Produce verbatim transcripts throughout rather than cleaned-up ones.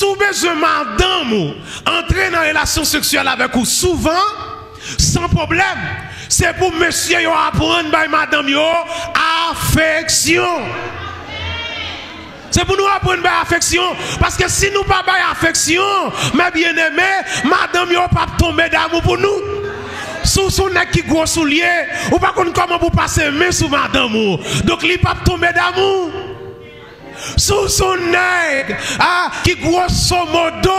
ou bezwen madanm ou antre nan relasyon seksyèl avèk ou souvan, san pwoblèm, se pou mesye yo aprann bay madanm yo afeksyon. Se pou nou aprann bay afeksyon. Paske si nou pa bay afeksyon, mè byeneme, madanm yo p ap tonbe damou pou nou. Si w se yon nèg ki gwo soulye, ou pa konn kòman pou pase men sou madanm ou. Donk, li p ap tonbe damou. Si w se yon nèg, a, ki gwoso modo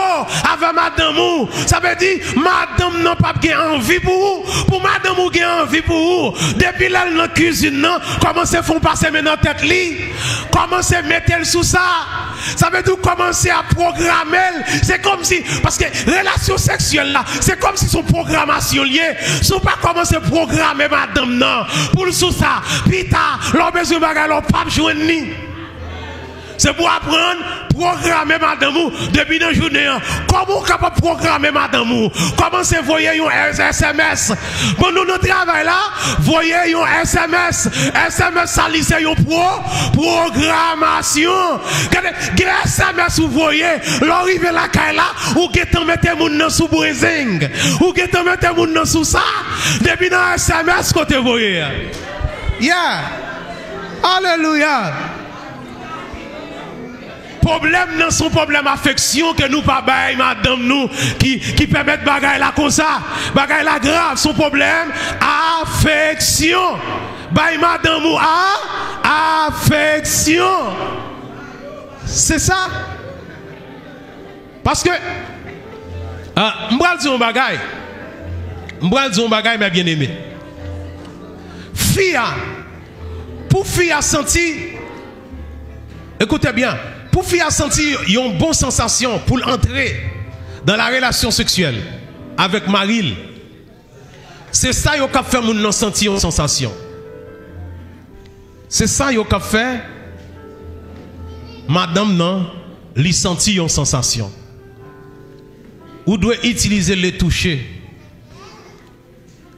avè madanm ou, sa vle di, madanm nan p ap gen anvi pou ou. Pou madanm ou gen anvi pou ou, depi lè l nan kizin nan, kòmanse fè yon pase men nan tèt li. Kòmanse mete l sou sa. Sa vle di w kòmanse ap pwograme l. Se kòmsi, paske relasyon seksyèl la, se kòmsi se yon pwogramasyon l ye. Si w pa kòmanse pwograme madanm nan pou l sou sa, pita, lè w bezwen bagay la, w p ap jwenn li. Se pou w aprann pwograme madanm ou depi nan jounen an. Kòman w kapab pwograme madanm ou? Kòmanse voye yon S M S. Pandan w nan travay la, voye yon S M S. S M S sa li se yon pwo-, pwogramasyon. Gade, gen S M S ou voye, lè w rive lakay la, ou gentan mete moun nan sou brezeng. Ou gentan mete moun nan sou sa. Depi nan S M S kote voye a. Yeah. Alelouya. Pwoblèm nan se yon pwoblèm afeksyon ke nou pa bay madanm nou ki, ki pèmèt bagay la konsa. Bagay la grav, se yon pwoblèm afeksyon. Bay madanm ou a, afeksyon. Se sa. Paske, ah, m pral di yon bagay. M pral di yon bagay, mè byeneme. Fi a, pou fi a santi, ekoute byen, pou fi a santi yon bon sansasyon pou l antre dans la relation sexuelle avec mari l, se sa yo k ap fè moun nan santi yon sansasyon. Se sa yo k ap fè madanm nan, li santi yon sansasyon. Ou dwe itilize le toucher.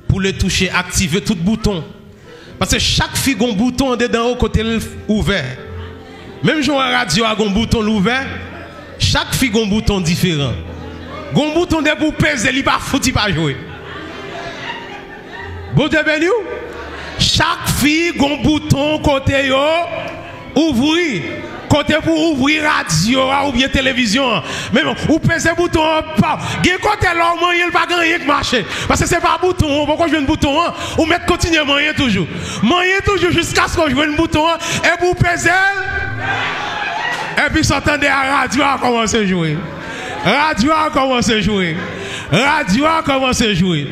Pou le toucher, aktive tout bouton. Paske chak fi gon bouton andedan yo kote l ouvè. Menm jan w wè radyo a gon bouton l ouvè, chak fi gon bouton diferan. Gon bouton depi w peze, li pa fouti pa jwe. Bondye beni w. Chak fi gon bouton kote yo ouvri. Kote pou ouvri radyo a oubyen televizyon an. Men bon, ou peze bouton an, pa, gen kote lè w manyen l pa gen anyen k mache. Paske se pa bouton an, ou poko jwenn bouton an, ou mèt kontinye manyen toujou. Manyen toujou jiskaske w jwenn bouton an, epi w peze l. Epi sa w tande a, radyo a kòmanse jwe. Radyo a kòmanse jwe. Radyo a kòmanse jwe.